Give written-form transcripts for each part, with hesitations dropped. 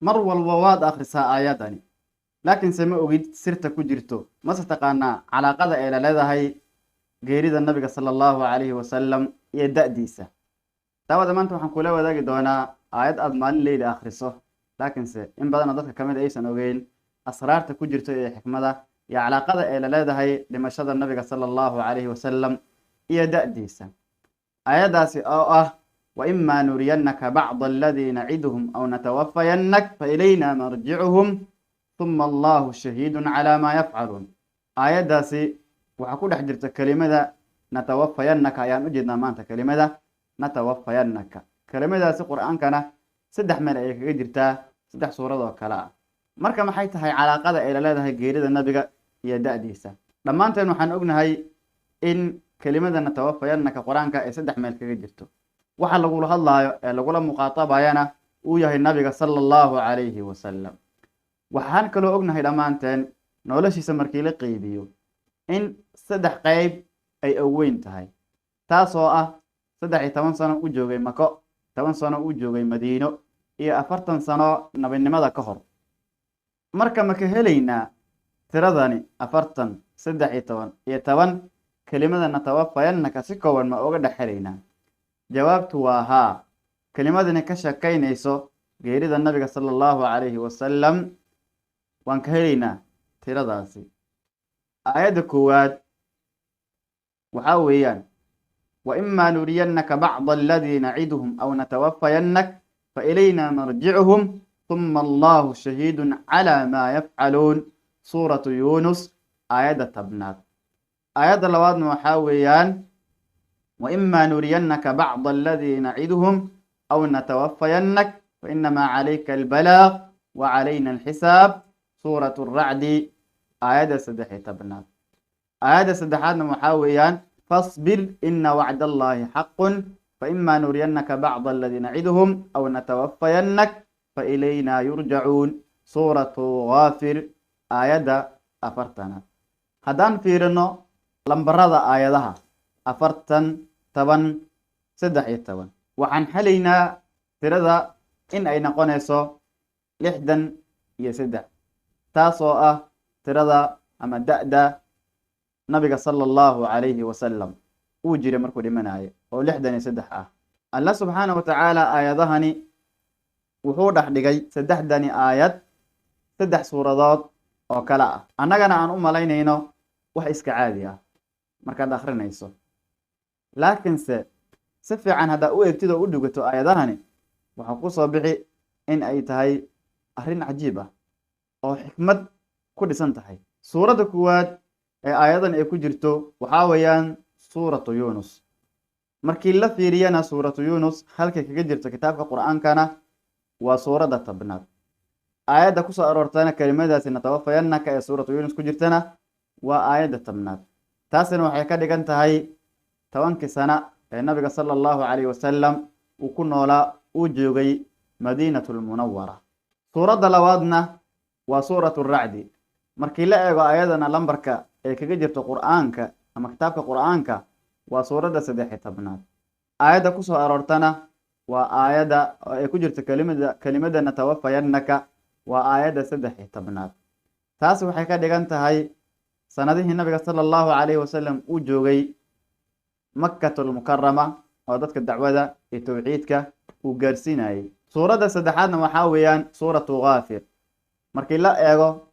Mar walba waad akhrisaa aayaddani, laakiinse ma ogid sirta ku jirto. Mase taqaanaa calaaqada ee la leedahay geerida nabiga sala allahu calayhi wasalam iyo da'diisa? Daawada, maanta waxaan kula wadaagi doonaa aayad aad maalin leyli akhriso, laakiinse in badanoo dadka kamid aysan ogeyn asraarta ku jirto iyo xikmada iyo calaaqada ee la leedahay dhimashada nabiga sala allahu calayhi wasalam iyo da'diisa. Aayaddaasi oo ah "وإما نرينك بعض الذي نعدهم أو نتوفينك فإلينا مرجعهم ثم الله شهيد على ما يفعلون. Aayaddaasi waxaa ku dhex jirta kelimada "نتوفينك". Ayaan u jeednaa maanta kelimada "نتوفينك". Kelimadaasi Qur-aankana saddex meel ayay kaga jirtaa, saddex suurad oo kale ah. Marka maxay tahay calaaqada ay la leedahay geerida nabiga iyo da'diisa? Dhammaanteen waxaan ognahay in kelimada "نتوفينك" Qur-aanka ay saddex meel kaga jirto, waxa lagula hadlaayo ee lagula muqaatabayana uu yahay nabiga sala allahu calayhi wasalam. Waxaan kaloo ognahay dhammaanteen noloshiisa markii la qeybiyo in saddex qeyb ay oweyn tahay, taasoo ah 13 sano u joogay Mako, 10 sano u joogay Madiino iyo 40 sano nabinimada ka hor. Marka ma ka helaynaa tiradani 40, 13 iyo 10 kelimada "نتوفينك"? Si kooban ma oga dhex helaynaa? Jawaabtu waa haa. Kelimadani ka sheekaynayso geerida nabiga sala allahu calayhi wasalam waan ka helaynaa tiradaasi. Aayadda koowaad waxaa weeyaan "وإما نرينك بعض الذي نعدهم أو نتوفينك فإلينا مرجعهم ثم الله شهيد على ما يفعلون", Suuratu Yuunus, aayadda 10aad. Aayadda labaadna waxaa weeyaan "وإما نرينك بعض الذي نعدهم أو نتوفينك فإنما عليك البلاغ وعلينا الحساب", Suuratu Racdi, aayadda 13aad. Aayadda saddexaadna waxaa weeyaan "فاصبر إن وعد الله حق فإما نرينك بعض الذي نعدهم أو نتوفينك فإلينا يرجعون", Suuratu Ghaafir, aayadda 40aad. Haddaan fiirino lambarada aayadaha 40, 10, 13, waxaan helaynaa tirada in ay noqonayso 63, taasoo ah tirada ama da'da nabiga sala allahu calayhi wasalam uu jiray markuu dhimanayo oo 63 ah. Allah subxaana wa tacaala aayadahani wuxuu dhex dhigay saddexdani aayad saddex suuradood oo kale ah, annagana aan u malaynayno wax iska caadi ah markaad akhrinayso, laakiinse si fiican haddaa u eegtid oo u dhugato aayadahani, waxaa ku soo bixi in ay tahay arrin cajiib ah oo xikmad ku dhisan tahay. Suuradda koowaad ee aayadan ay ku jirto waxaa weeyaan Suuratu Yuunus. Markii la fiiriyana, Suuratu Yuunus halkay kaga jirto kitaabka Qur-aankana waa suuradda 10aad. Aayadda kusoo aroortana kelimadaasi "نتوفينك" ee Suuratu Yuunus ku jirtana waa aayadda 10aad. Taasina waxay ka dhigan tahay 10kii sana ee nabiga sala allahu calayhi wasalam uu ku noolaa, uu joogay Madiinatu Lmunawara. Suuradda labaadna waa Suuratu Racdi. Markii la eego ayadana lambarka ee kaga jirto Qur-aanka ama kitaabka Qur-aanka waa suuradda 13aad. Aayadda kusoo aroortana waa aayadda oo ay ku jirto kelimada "نتوفينك", waa aayadda 13aad. Taasi waxay ka dhigan tahay sanadihii nabiga sala allahu calayhi wasalam uu joogay Makatulmukarama oo dadka dacwada iyo towxiidka uu gaarsiinayay. Suuradda saddexaadna waxaa weeyaan Suuratu Ghaafir. Markii la eego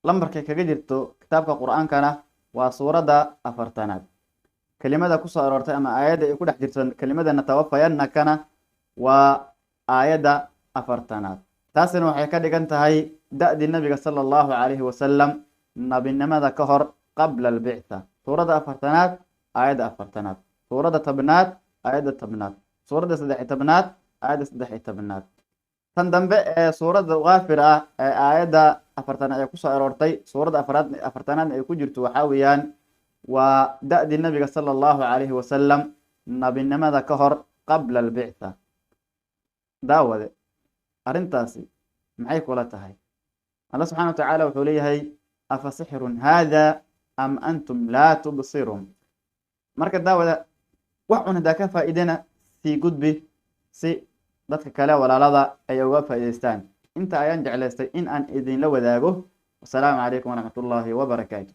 lambarkay kaga jirto kitaabka Qur-aankana waa suuradda 40aad. Kelimada kusoo aroortay ama aayadda ay ku dhex jirto kelimada "نتوفينك"na waa aayadda 40aad. Taasina waxay ka dhigan tahay da'dii nabiga sala allahu calayhi wasalam nabinimada ka hor, qabla albictha. Suuradda 40aad, aayadda 40aad; suuradda 10aad, aayadda 10aad; suuradda 13aad, aayadda 13aad. Tan dambe ee suuradda Kaafir ah ee aayadda 40aad ee kusoo aroortay, suuradda afaraad 40aadna ay ku jirto, waxaa weeyaan waa da'dii nabiga sala allahu calayhi wasalam nabinimada ka hor, qabla albictha. Daawade, arrintaasi maxay kula tahay? Allah subxana wa tacaala wuxuu leeyahay "أفسحر هذا أم أنتم لا تبصرون". Marka daawada, wax un haddaa ka faa'iidana sii gudbi si dadka kale walaalada ay uga faa'iidaystaan. Inta ayaan jeclaystay in aan idinla wadaago. Wasalaamu calaykum waraxmatullaahi wabarakaatu.